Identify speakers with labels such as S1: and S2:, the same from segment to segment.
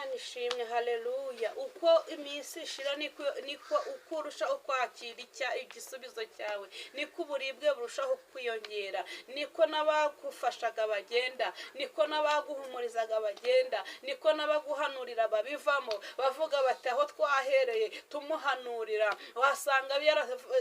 S1: Imana ishimwe, haleluya. Uko iminsi ishira niko uko urushaho kwakira igisubizo cyawe, niko uburibwe burushaho kwiyongera, niko n'abagufashaga bagenda, niko n'abaguhumurizaga bagenda, niko n'abaguhanurira babivamo, bavuga bati aho twahereye tumuhanurira, wasanga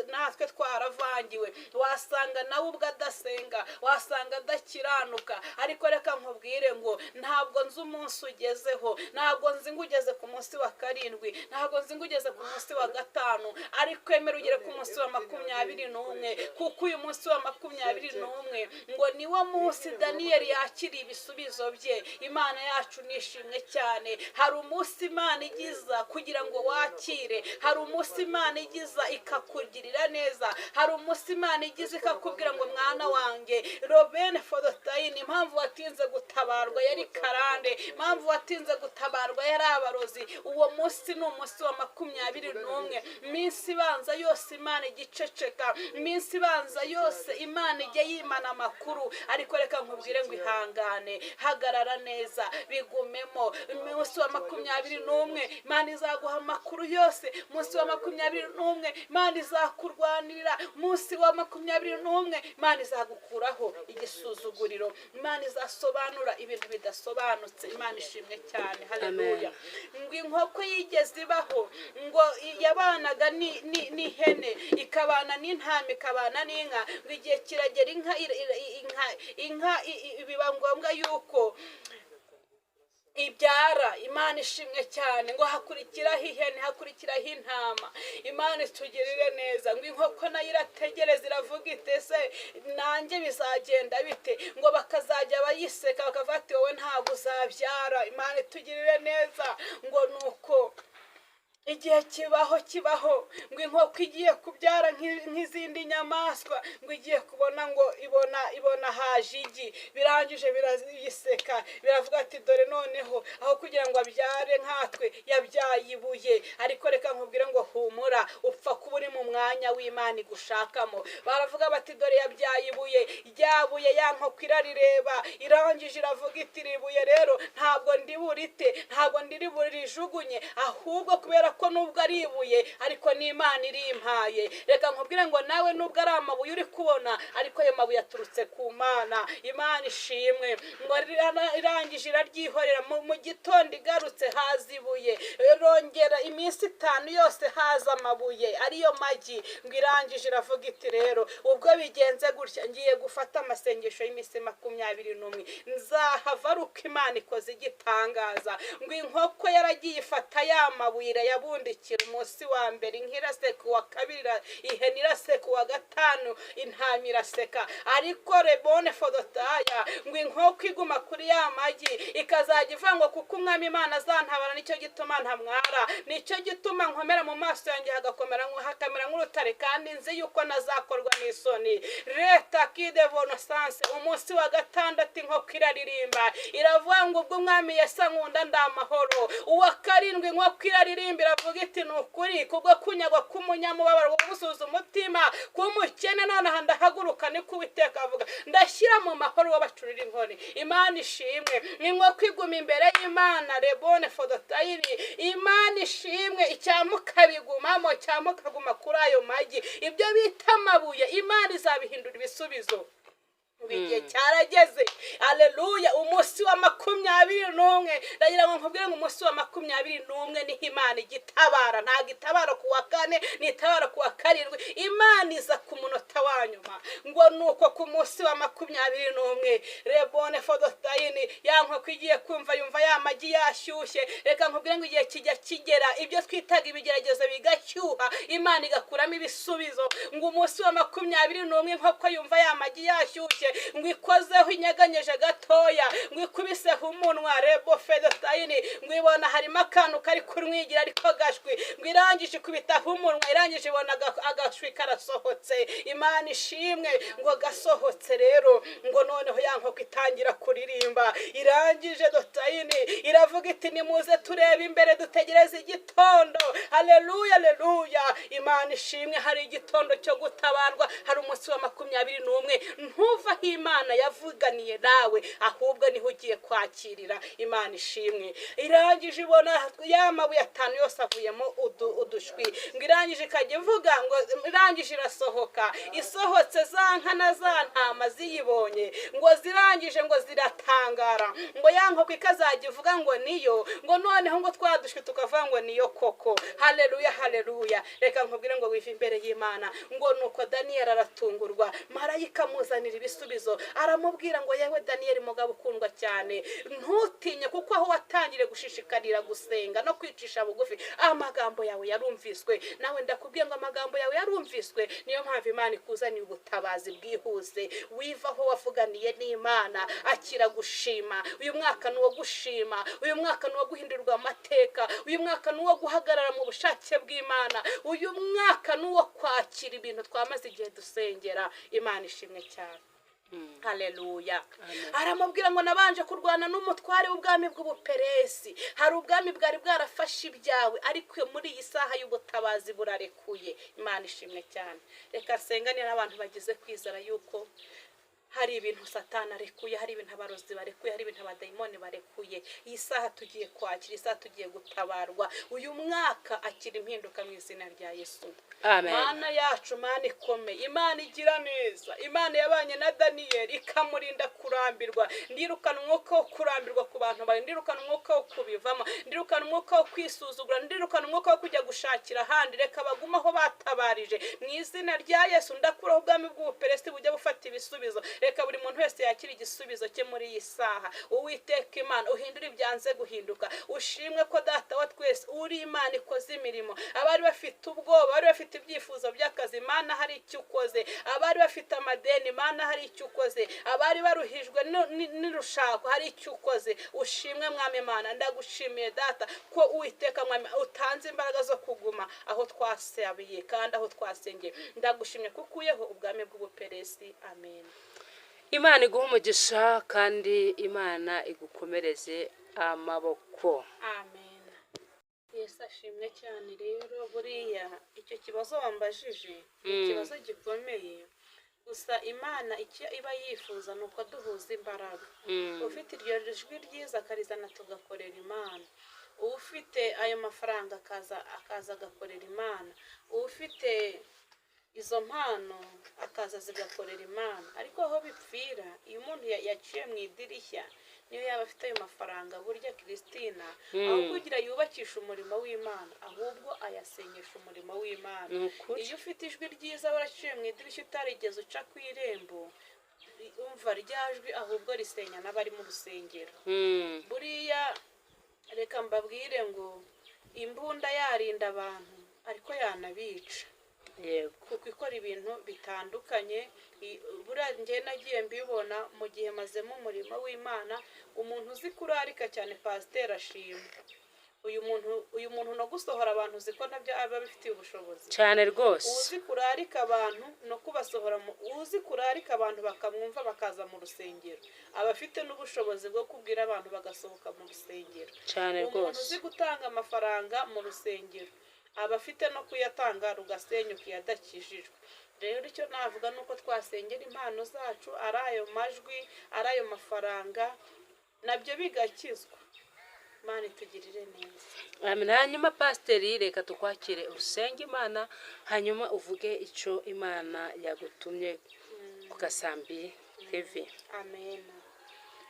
S1: natwe twaravangiwe, wasanga nawe ubwo adasenga, wasanga adakiranuka. Ariko reka nkubwire ngo ntabwo nzi umunsi ugezeho, ntabwo nzi ngo ugeze ku munsi wa 7, ntabwo nzi ngo ugeze ku munsi wa 5, ariko emera ugere ku munsi wa 21, kuko uyu munsi wa 21 ngo niwo munsi Daniyeli yakiriye ibisubizo bye. Imana yacu nishimwe cyane. Hari umunsi Imana igiza kugira ngo wakire, hari umunsi Imana igiza ikakugirira neza, hari umunsi Imana igiza ikakubwira ngo mwana wanjye Robene Fodotayini, impamvu watinze gutabarwa yari karande, impamvu watinze gutabarwa yari abarozi. Uwo munsi ni umunsi wa 21. Iminsi ibanza yose Imana igiceceka, iminsi ibanza yose Imana ijya yimana amakuru. Ariko reka nkubwire ngo ihangane, hagarara neza, bigumemo. Umunsi wa 21 Imana izaguha amakuru yose. Umunsi wa 21 Imana izakurwanirira. Umunsi wa 21 Imana izagukuraho igisuzuguriro, Imana izasobanura ibintu bidasobanutse. Imana ishimwe cyane, haleluya. Ngo inkoko yigeze ibaho, ngo yabanaga n'ihene, ikabana n'intama, ikabana n'inka. Ngo igihe kiragera inka biba ngombwa yuko ibyara. Imana ishimwe cyane. Ngo hakurikiraho ihene, hakurikiraho intama. Imana itugirire neza. Ngo inkoko nayo irategereza, iravuga ite se nanjye bizagenda bite? Ngo bakazajya bayiseka, bakavuga ati wowe ntabwo uzabyara. Imana itugirire neza. Ngo nuko igihe kibaho, ngo inkoko igiye kubyara nk'izindi nyamaswa, ngo igiye kubona, ngo ibona haje igi. Birangije birayiseka, biravuga ati dore noneho aho kugira ngo abyare nkatwe yabyaye ibuye. Ariko reka nkubwire ngo humura, upfa kuba uri mu mwanya w'Imana igushakamo. Baravuga bati dore yabyaye ibuye, ryabuye ya nkoko irarireba, irangije iravuga iti iri buye rero ntabwo ndi burite, ntabwo ndiri burijugunye, ahubwo kubera ko nubwo ari ibuye ariko n'Imana irimpaye. Reka nkubwire ngo nawe nubwo ari amabuye uri kubona, ariko ayo mabuye aturutse ku Mana. Imana ishimwe. Ngo irangije iraryihorera. Mu gitondo igarutse haza ibuye, rongera iminsi 5 yose haza amabuye ariyo magi. Ngo irangije iravuga iti rero ubwo bigenze gutya ngiye gufata amasengesho y'iminsi 21, nzahava ari uko Imana ikoze igitangaza. Ngo inkoko yaragiye ifata ya mabuye irayabundikira. Umunsi wa mbere inka iraseka, uwa kabiri ihene iraseka, uwa 5 intama iraseka. Ariko rebone fodotaya, ngo inkoko iguma kuri ya magi, ikazajya ivuga ngo kuko umwami Imana azantabara nicyo gituma ntamwara, nicyo gituma nkomera mu maso yanjye hagakomera hakamera nk'urutare, kandi nzi yuko nazakorwa n'isoni. Leta kide bonosanse. Umunsi wa 6 inkoko iraririmba, iravuga ngo ubwo umwami Yesu ankunda ndamahoro. Uwa 7 inkoko iraririmba, iravuga iti ni ukuri kubwo kunyagwa k'umunyamubabaro gusuza umutima k'umukene, nonaha ndahaguruka, niko Uwiteka avuga, ndashyira mu mahoro w'abacurira inkoni. Imana ishimwe. Inkoko iguma imbere y'Imana rebone fodotayini. Imana ishimwe. Icyamukabigumamo, cyamukaguma kuri ayo magi, ibyo bita amabuye Imana izabihindura ibisubizo. Igihe cyarageze, aleluya. Umunsi wa 21, ndagira ngo nkubwire ngo umunsi wa 21 niho Imana igitabara. Ntabwo itabara ku wa 4, ntitabara ku wa 7, Imana iza ku munota wa nyuma. Ngo nuko ku munsi wa 21 rebone fodotayini, ya nkoko igiye kumva yumva ya magi yashyushye. Reka nkubwire ngo igihe kijya kigera ibyo twitaga ibigeragezo bigashyuha, Imana igakuramo ibisubizo. Ngo umunsi wa 21 inkoko yumva ya magi yashyushye, ngo ikozeho inyaganyeje gatoya, ngo ikubiseho umunwa rebo fedotayini, ngo ibona harimo akantu kari kurwigira ariko gashwi. Ngo irangije ikubitaho umunwa, irangije ibona agashwi karasohotse. Imana ishimwe. Ngo gasohotse rero, ngo noneho ya nkoko itangira kuririmba. Irangije dotayini iravuga iti nimuze turebe imbere dutegereze igitondo. Haleluya, haleluya. Imana ishimwe. Hari igitondo cyo gutabarwa, hari umunsi wa 21. Ntuva aho Imana yavuganiye nawe, ahubwo niho ugiye kwakirira. Imana ishimwe. Irangije ibona ya mabuye 5 yose avuyemo udushwi, ngo irangije ikajya ivuga ngo irangije irasohoka. Isohotse za nka na za ntama ziyibonye, ngo zirangije ngo ziratangara, ngo ya nkoko ikazajya ivuga ngo niyo, ngo noneho ngo twadushwi tukavuga ngo niyo koko. Haleluya, haleluya. Reka nkubwire ngo wive imbere y'Imana. Ngo nuko Daniyeli aratungurwa, marayika amuzanira ibisubizo, aramubwira ngo yewe Daniyeli mugabo ukundwa cyane, ntutinye, kuko aho watangiriye gushishikarira gusenga no kwicisha bugufi, amagambo yawe yarumviswe. Nawe ndakubwiye ngo amagambo yawe yarumviswe. Niyo mpamvu Imana ikuzaniye ubutabazi bwihuse. Wiva aho wavuganiye n'Imana, akira gushima. Uyu mwaka ni uwo gushima, uyu mwaka ni uwo guhindurwa amateka, uyu mwaka ni uwo guhagarara mu bushake bw'Imana, uyu mwaka ni uwo kwakira ibintu twamaze igihe dusengera. Imana ishimwe cyane. Haleluya. Aramubwira ngo nabanje kurwana n'umutware w'ubwami bw'Ubuperesi. Hari ubwami bwari bwarafashe ibyawe, ariko muri iyi saha y'ubutabazi burarekuye. Imana ishimwe cyane. Reka nsenganire abantu bagize kwizera yuko hari ibintu Satani arekuye, hari ibintu abarozi barekuye, hari ibintu abadayimoni barekuye. Iyi saha tugiye kwakira, iyi saha tugiye gutabarwa. Uyu mwaka akira impinduka mu izina rya Yesu.
S2: Amen.
S1: Mana yacu, Mana ikomeye, Imana igira neza, Imana yabanye na Daniyeli ikamurinda kurambirwa. Ndirukana umwuka wo kurambirwa ku bantu bawe, ndirukana umwuka wo kubivamo, ndirukana umwuka wo kwisuzugura, ndirukana umwuka wo kujya gushakira ahandi. Reka bagume aho batabarije mu izina rya Yesu. Ndakuraho ubwami bw'Ubuperesi bujya bufata ibisubizo. Reka buri muntu wese yakira igisubizo cye muri iyi saha. Uwiteka Imana, uhindure ibyanze guhinduka. Ushimwe ko Data wa twese uri Imana ikoze imirimo. Abari bafite ubwoba, abari bafite ibyifuzo by'akazi, Imana hari icyo ukoze. Abari bafite amadeni, Imana hari icyo ukoze. Abari baruhijwe n'urushako, hari icyo ukoze. Ushimwe Mwami Imana, ndagushimiye Data ko Uwiteka Mwami utanze imbaraga zo kuguma aho twasabiye kandi aho twasengeye. Ndagushimye kuko ukuyeho ubwami bw'Ubuperesi. Amen.
S2: Imana iguhe umugisha kandi Imana igukomereze amaboko.
S1: Amen. Yesu ashimwe cyane. Rero buriya icyo kibazo wambajije ni ikibazo gikomeye. Gusa Imana icyo iba yifuza ni uko duhuza imbaraga. Ufite iryo jwi ryiza akarizana tugakorera Imana, ufite ayo mafaranga akaza agakorera Imana, ufite izo mpano akaza zigakorera Imana. Ariko aho bipfira, iyo umuntu yaciye mu idirishya, niyo yaba afite ayo mafaranga, burya Christina, aho kugira yubakisha umurimo w'Imana, ahubwo ayasenyesha umurimo w'Imana. Iyo ufite ijwi ryiza waraciye mu idirishya utarigeze uca ku irembo, umva rya jwi ahubwo risenya n'abari mu rusengero. Buriya reka mbabwire ngo imbunda yarinda abantu, ariko yanabica.
S2: Yego.
S1: Kuko ikora ibintu bitandukanye. Buriya njye nagiye mbibona mu gihe mazemo umurimo w'Imana. Umuntu uzi kurarika cyane, pasiteri ashima uyu muntu no gusohora abantu, uzi ko nabyo aba abifitiye ubushobozi
S2: cyane rwose.
S1: Uzi kurarika abantu no kubasohora, uzi kurarika abantu bakamwumva bakaza mu rusengero, aba afite n'ubushobozi bwo kubwira abantu bagasohoka mu rusengero.
S2: Cyane
S1: Umuntu
S2: rwose.
S1: uzi gutanga amafaranga mu rusengero, aba afite no kuyatanga rugasenyuka iyo adakijijwe. Rero icyo navuga ni uko twasengera impano zacu, ari ayo majwi, ari ayo mafaranga, nabyo bigakizwa. Imana itugirire neza.
S2: Amen. Hanyuma pasiteri, reka tukwakire usenge Imana, hanyuma uvuge icyo Imana yagutumye ku Gasambi TV.
S1: Amen.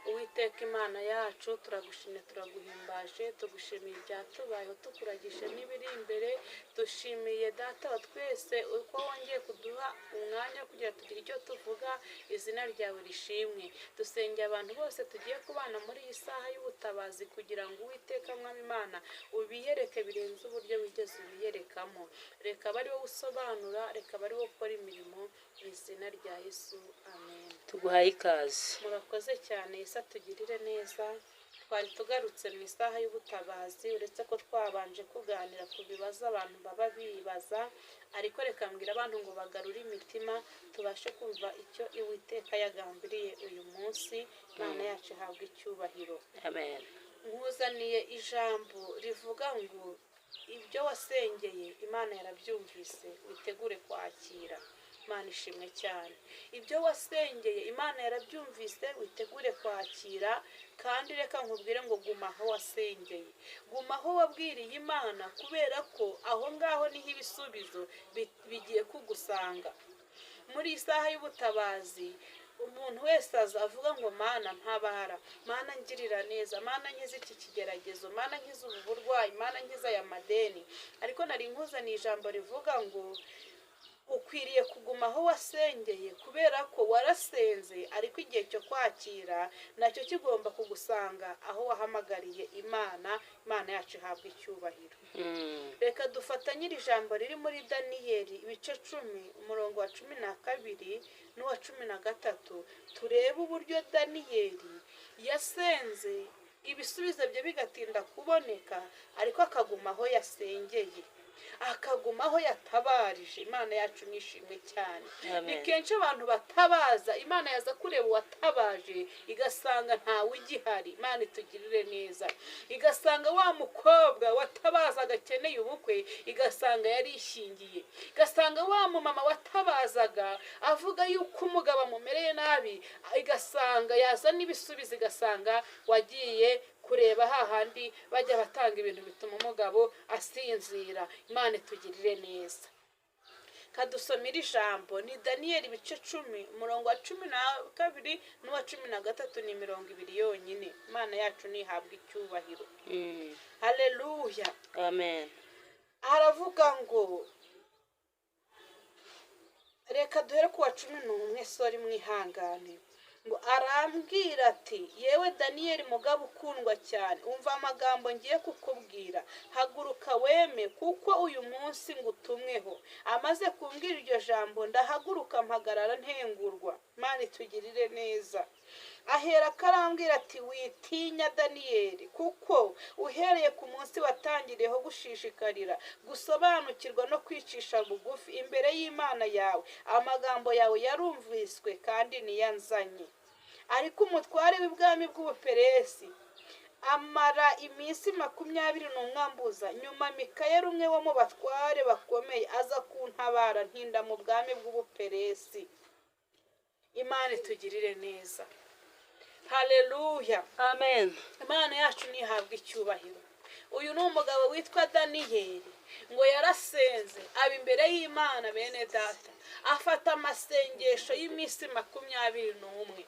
S1: Uwiteka Imana yacu, turagushimye, turaguhimbaje, tugushimiye ibyatubayeho, tukuragije n'ibiri imbere. Dushimiye Data wa twese uko wongeye kuduha umwanya wo kugira tugire icyo tuvuga. Izina ryawe rishimwe. Dusengeye abantu bose tugiye kubana muri iyi saha y'ubutabazi, kugira ngo Uwiteka Mwami Imana ubiyereke birenze uburyo wigeze ubiyerekamo. Reka abe ari wowe usobanura, reka abe ari wowe ukora imirimo, mu izina rya Yesu, amen.
S2: Tuguhaye ikaze.
S1: Murakoze cyane. Yesu atugirire neza. Twari tugarutse mu isaha y'ubutabazi, uretse ko twabanje kuganira ku bibazo abantu baba bibaza, ariko reka mbwira abantu ngo bagarure imitima, tubashe kumva icyo Uwiteka yagambiriye uyu munsi. Imana yacu ihabwa icyubahiro.
S2: Amen.
S1: Nkuzaniye ijambo rivuga ngo ibyo wasengeye Imana yarabyumvise, witegure kwakira. Imana ishimwe cyane. Ibyo wasengeye Imana yarabyumvise, witegure kwakira. Kandi reka nkubwire ngo guma aho wasengeye, guma aho wabwiriye Imana, kubera ko aho ngaho niho ibisubizo bigiye kugusanga. Muri iyi saha y'ubutabazi, umuntu wese aza avuga ngo: "Mana ntabara, Mana ngirira neza, Mana nkiza iki kigeragezo, Mana nkiza ubu burwayi, Mana nkiza aya madeni." Ariko nari nkuzaniye ijambo rivuga ngo ukwiriye kuguma aho wasengeye, kubera ko warasenze, ariko igihe cyo kwakira nacyo kigomba kugusanga aho wahamagariye Imana. Imana yacu ihabwa icyubahiro. Reka dufatanye iri jambo riri muri Daniyeli ibice 10, umurongo wa 12 n'uwa 13, turebe uburyo Daniyeli yasenze ibisubizo bye bigatinda kuboneka, ariko akaguma aho yasengeye, akaguma aho yatabarije. Imana yacu nishimwe cyane.
S2: Amen.
S1: Ni kenshi abantu batabaza, Imana yaza kureba uwatabaje igasanga ntawe ugihari. Imana itugirire neza. Igasanga wa mukobwa watabazaga akeneye ubukwe, igasanga yarishingiye. Igasanga wa mumama watabazaga avuga yuko umugabo amumereye nabi, igasanga yazana ibisubizo, igasanga wagiye kureba hahandi bajya batanga ibintu bituma umugabo asinzira. Imana itugirire neza. Kadusomera ijambo, ni Daniyeli ibice 10, umurongo wa 12 n'uwa 13, ni imirongo ibiri yonyine. Imana yacu ntihabwe icyubahiro. Haleluya.
S2: Amen.
S1: Aravuga ngo, reka duhere ku wa 11, sorry, mwihangane. Ngo arambwira ati: "Yewe Daniyeli, mugabo ukundwa cyane, umva amagambo ngiye kukubwira. Haguruka weme, kuko uyu munsi ngutumweho." Amaze kumbwira iryo jambo, ndahaguruka mpagarara ntengurwa. Imana itugirire neza. Ahera akarambwira ati: "Witinya Daniyeli, kuko uhereye ku munsi watangiriyeho gushishikarira gusobanukirwa no kwicisha bugufi imbere y'Imana yawe, amagambo yawe yarumviswe kandi niyanzanye. Ariko umutware w'ibwami bw'Ubuperesi amara iminsi 21 ambuza. Nyuma Mikayeli, umwe wo mu batware bakomeye, aza kuntabara, ntinda mu bwami bw'Ubuperesi." Imana itugirire neza. Haleluya.
S2: Amen.
S1: Imana yacu ntihabwe icyubahiro. Uyu ni umugabo witwa Daniyeli, ngo yarasenze aba imbere y'Imana, bene data, afata amasengesho y'iminsi 21,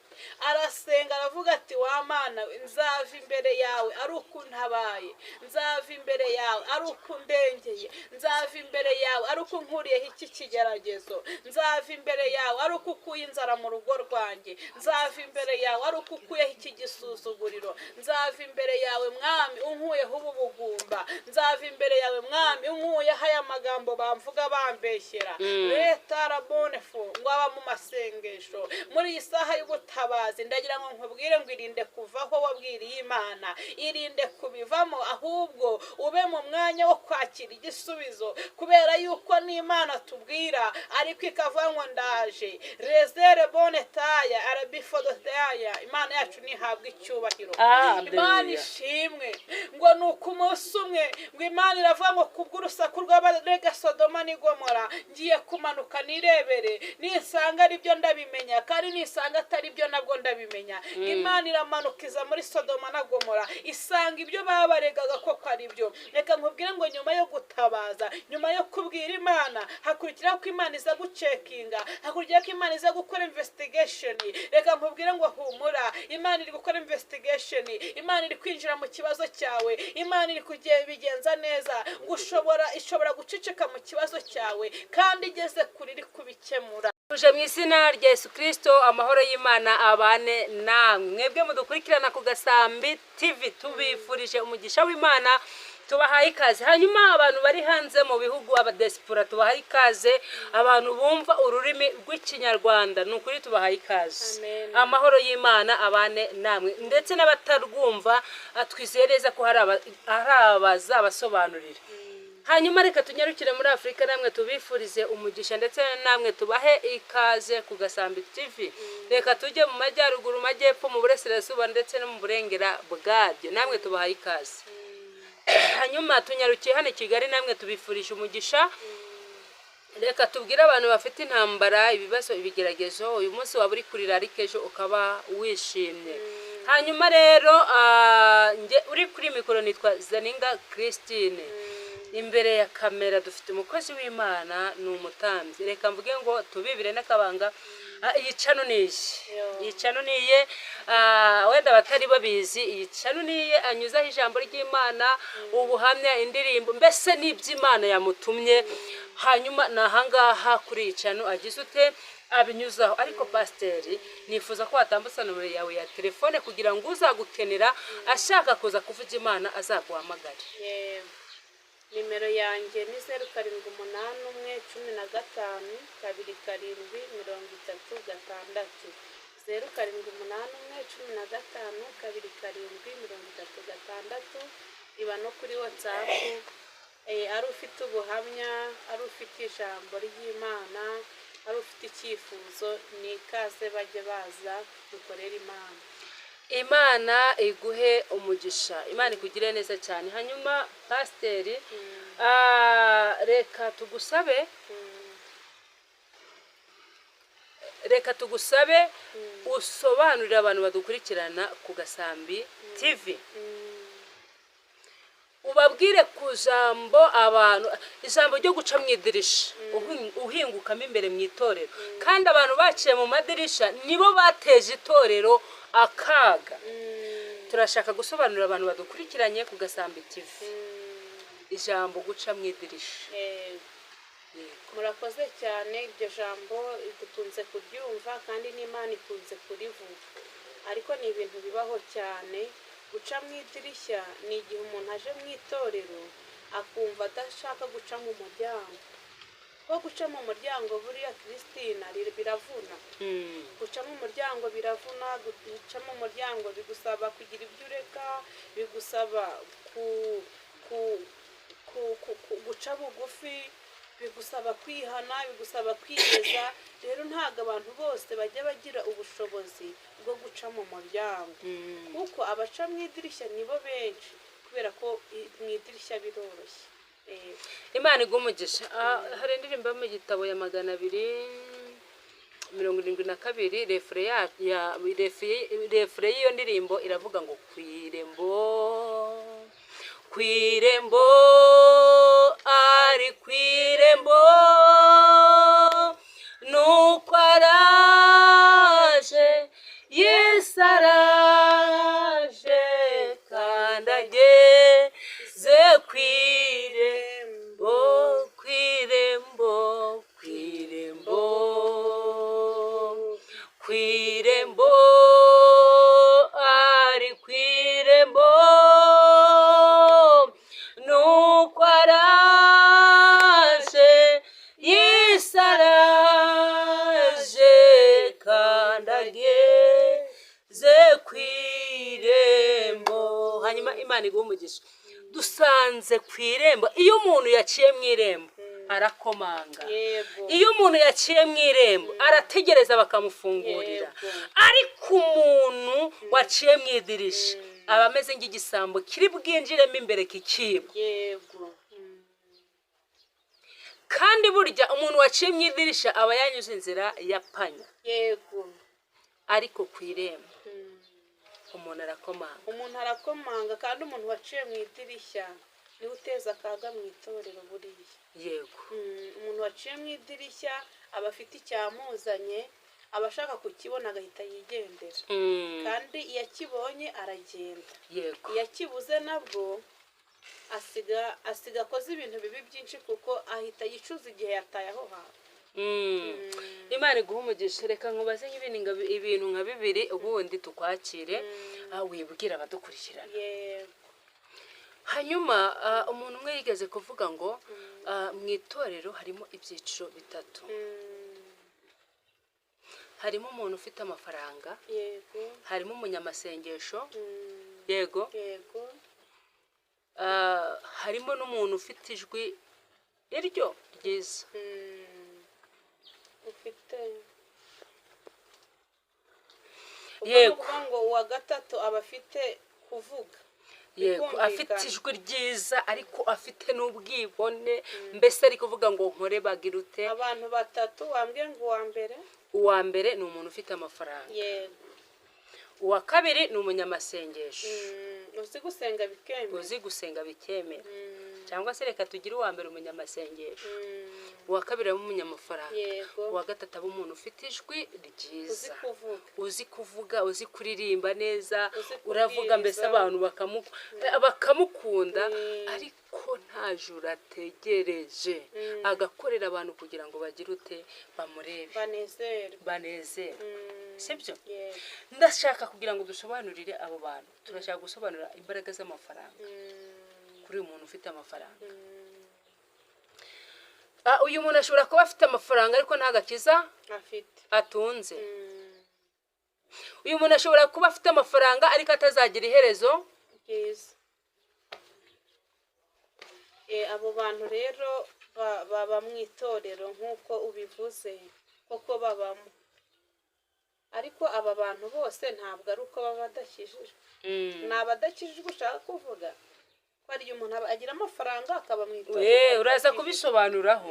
S1: arasenga, aravuga ati: "Wa Mana we, nzava imbere yawe ari uko untabaye, nzava imbere yawe ari uko undengeye, nzava imbere yawe ari uko unkuriyeho iki kigeragezo, nzava imbere yawe ari uko ukuye inzara mu rugo rwanjye, nzava imbere yawe ari uko ukuyeho iki gisuzuguriro, nzava imbere yawe Mwami unkuyeho ubu bugumba, nzava imbere yawe Mwami unkuyeho aya magambo bamvuga bambeshyera." Leta rabonefo ngo aba mu masengesho. Muri iyi saha y'ubutabazi, ndagira ngo nkubwire ngo irinde kuvaho wabwiriye Imana, irinde kubivamo, ahubwo ube mu mwanya wo kwakira igisubizo, kubera yuko n'Imana tubwira ariko ikavuga ngo ndaje rezere bone taya arabifodotaya. Imana yacu ntihabwe icyubahiro.
S2: Hallelujah.
S1: Imana ishimwe. Ngo ni uko umunsi umwe ngo Imana iravuga ngo: "Kubw'urusaku rw'abarega Sodoma n'Igomora, ngiye kumanuka nirebere. Nisanga ari byo ndabimenya, kandi nisanga atari byo nabwo ndabimenya." Imana iramanuka iza muri Sodoma na Gomora, isanga ibyo babaregaga koko ari byo. Reka nkubwire ngo nyuma yo gutabaza, nyuma yo kubwira Imana, hakurikiraho ko Imana iza gucheckinga, hakurikiraho ko Imana iza gukora investigation. Reka nkubwire ngo humura, Imana iri gukora investigation, Imana iri kwinjira mu kibazo cyawe, Imana iri kubigenza neza. Ngo ushobora, ishobora guceceka mu kibazo cyawe kandi igeze kure iri kubikemura.
S2: Tuje mu izina rya Yesu Kirisito, amahoro y'Imana abane namwe mwebwe mudukurikirana ku Gasambi TV. Tubifurije umugisha w'Imana, tubahaye ikaze. Hanyuma abantu bari hanze mu bihugu, abadiaspora, tubahaye ikaze. Abantu bumva ururimi rw'Ikinyarwanda, ni ukuri tubahaye ikaze.
S1: Amen.
S2: Amahoro y'Imana abane namwe, ndetse n'abatarwumva, twizeye neza ko hari abazabasobanurira. Hanyuma reka tunyarukire muri Afurika, namwe tubifurize umugisha, ndetse namwe tubahe ikaze ku Gasambi TV. Reka tujye mu majyaruguru, majyepfo, mu burasirazuba ndetse no mu burengera bwabyo, namwe tubahaye ikaze. Hanyuma tunyarukiye hano i Kigali, namwe tubifurije umugisha. Reka tubwire abantu bafite intambara, ibibazo, ibigeragezo, uyu munsi waba uri kurira ariko ejo ukaba wishimye. Hanyuma rero njye uri kuri mikoro nitwa Zaninga Christine. Imbere ya kamera dufite umukozi w'Imana, ni umutambyi. Reka mvuge ngo tubibire n'akabanga, iyi channel niye.
S1: Yo.
S2: Iyi channel niye, wenda abatari babizi, iyi channel niye anyuzaho ijambo ry'Imana, ubuhamya, indirimbo, mbese n'iby'Imana yamutumye. Hanyuma ni ahangaha kuri iyi channel agize ute abinyuzaho. Ariko pasiteri, nifuza ko watambutsa nomero yawe ya telefone kugira ngo uzagukenera ashaka kuza kuvuga Imana azaguhamagare.
S1: Yego. Nimero yanjye ni 0781152736, 0781152736. Iba no kuri WhatsApp. Ari ufite ubuhamya, ari ufite ijambo ry'Imana, ari ufite icyifuzo, ni ikaze, bajye baza dukorere Imana.
S2: Imana iguhe umugisha, Imana ikugire neza cyane. Hanyuma pasiteri, reka tugusabe usobanurire abantu badukurikirana ku Gasambi TV, ubabwire ku jambo abantu, ijambo ryo guca mu idirisha uhingukamo imbere mu itorero, kandi abantu baciye mu madirisha nibo bateje itorero akaga. Turashaka gusobanurira abantu badukurikiranye ku Gasambi TV ijambo guca mu idirisha.
S1: Yego. Murakoze cyane. Iryo jambo dukunze kuryumva kandi n'Imana ikunze kurivuga, ariko ni ibintu bibaho cyane. Guca mu idirishya ni igihe umuntu aje mu itorero akumva adashaka guca mu muryango. Ko guca mu muryango buriya, Christina, biravuna. Guca mu muryango biravuna. Guca mu muryango bigusaba kugira ibyo ureka, bigusaba guca bugufi, bigusaba kwihana, bigusaba kwiyeza. Rero ntabwo abantu bose bajya bagira ubushobozi bwo guca mu muryango, kuko abaca mu idirishya nibo benshi, kubera ko mu idirishya biroroshye.
S2: Imana iguhe umugisha. Hari indirimbo yo mu gitabo ya 272, refrain ya refrain y'iyo ndirimbo iravuga ngo: "Ku irembo, ku irembo, ari ku irembo, nuko araje, Yesu araje, kandi ageze ku irembo, ku irembo, ku irembo, ku irembo, ari ku irembo, nuko araje, Yesu araje, kandi ageze ku irembo." Hanyuma Imana iguhe umugisha. Dusanze ku irembo. Iyo umuntu yaciye mu irembo arakomanga. Iyo umuntu yaciye mu irembo arategereza bakamufungurira. Ariko umuntu waciye mu idirisha aba ameze nk'igisambo kiri bwinjiremo imbere kikiba. Kandi burya umuntu waciye mu idirisha aba yanyuze inzira ya panya. Ariko ku irembo umuntu arakomanga.
S1: Umuntu arakomanga, kandi umuntu waciye mu idirishya niwe uteza akaga mu itorero buriya. Umuntu waciye mu idirishya aba afite icyamuzanye, aba ashaka kukibona agahita yigendera. Kandi iyo akibonye aragenda. Iyo akibuze nabwo asiga akoze ibintu bibi byinshi, kuko ahita yicuza igihe yataye aho hantu.
S2: Imana iguhe umugisha. Reka nkubaze ibintu nka bibiri, ubundi tukwakire, wibwira abadukurikirana.
S1: Yego.
S2: Hanyuma umuntu umwe yigeze kuvuga ngo mu itorero harimo ibyiciro bitatu. Harimo umuntu ufite amafaranga, harimo umunyamasengesho, yego,
S1: Yego.
S2: Harimo n'umuntu ufite ijwi iryo ryiza.
S1: Ufite ubwo ni
S2: Yego.
S1: ukuvuga ngo uwa gatatu aba afite kuvuga.
S2: Yego, afite ijwi ryiza ariko afite n'ubwibone, mbese ari kuvuga ngo nkore bagirute.
S1: Abantu batatu wambwiye ngo uwa mbere,
S2: uwa mbere ni umuntu ufite amafaranga.
S1: Yego.
S2: Uwa kabiri ni umunyamasengesho.
S1: Uzi gusenga bikemera.
S2: Uzi gusenga bikemera. Cyangwa se reka tugire uwa mbere umunyamasengesho, uwa kabiri aba umunyamafaranga, uwa gatatu aba umuntu ufite ijwi ryiza, uzi kuvuga, uzi kuririmba neza, uravuga mbese abantu bakamukunda, ariko nta juru ategereje, agakorera abantu kugira ngo bagire ute, bamurebe, banezerwe, sibyo? Ndashaka kugira ngo dusobanurire abo bantu, turashaka gusobanura imbaraga z'amafaranga kuri uyu muntu ufite amafaranga. Uyu muntu ashobora kuba afite amafaranga ariko nta gakiza atunze. Uyu muntu ashobora kuba afite amafaranga ariko atazagira iherezo
S1: ryiza. Abo bantu rero baba mu itorero nk'uko ubivuze koko babamo, ariko aba bantu bose ntabwo ari uko baba badakijijwe. Ni abadakijijwe ushaka kuvuga? Hari umuntu agira amafaranga akaba mu itorero.
S2: Uraza kubisobanuraho.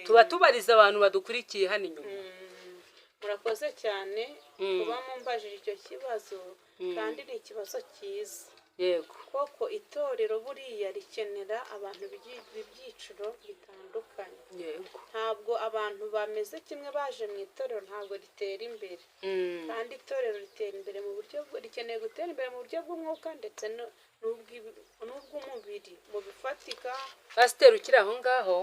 S2: Tuba tubariza abantu badukurikiye hano inyuma.
S1: Murakoze cyane kuba mumbajije icyo kibazo, kandi ni ikibazo cyiza.
S2: Yego.
S1: Koko itorero buriya rikenera abantu b'ibyiciro bitandukanye.
S2: Yego.
S1: Ntabwo abantu bameze kimwe baje mu itorero ntabwo ritera imbere. Kandi itorero ritera imbere mu buryo, rikeneye gutera imbere mu buryo bw'umwuka ndetse n'ubw'umubiri mu bifatika.
S2: Pasiteri ukiri aho ngaho,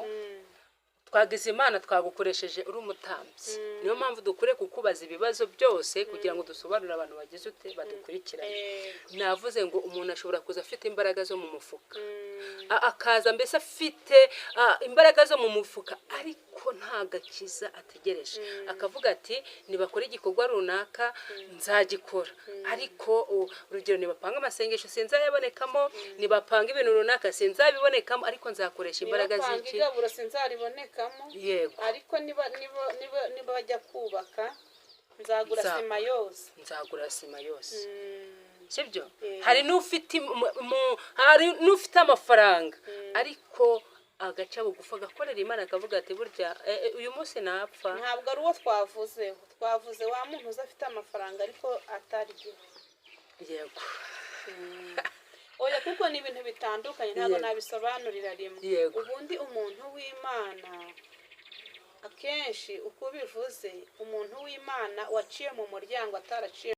S2: twagize Imana twagukoresheje uri umutambyi, niyo mpamvu dukure kukubaza ibibazo byose kugira ngo dusobanurire abantu bagize ute badukurikiranye. Navuze ngo umuntu ashobora kuza afite imbaraga zo mu mufuka, akaza mbese afite imbaraga zo mu mufuka ariko nta gakiza ategereje, akavuga ati nibakora igikorwa runaka nzagikora, ariko urugero nibapanga amasengesho sinzayabonekamo, nibapanga ibintu runaka sinzabibonekamo, ariko nzakoresha imbaraga z'iki,
S1: igaburo sinzaribonekamo.
S2: Yego.
S1: Ariko niba bajya kubaka nzagura sima yose,
S2: nzagura sima yose, sibyo? Hari n'ufite amafaranga ariko agaca bugufa agakorera Imana akavuga ati burya uyu munsi napfa.
S1: Ntabwo ari uwo twavuzeho, twavuze wa muntu uza afite amafaranga ariko atarya.
S2: Yego.
S1: Oya, kuko ni ibintu bitandukanye ntabwo nabisobanurira rimwe. Ubundi umuntu w'Imana akenshi uko ubivuze, umuntu w'Imana waciye mu muryango ataraciye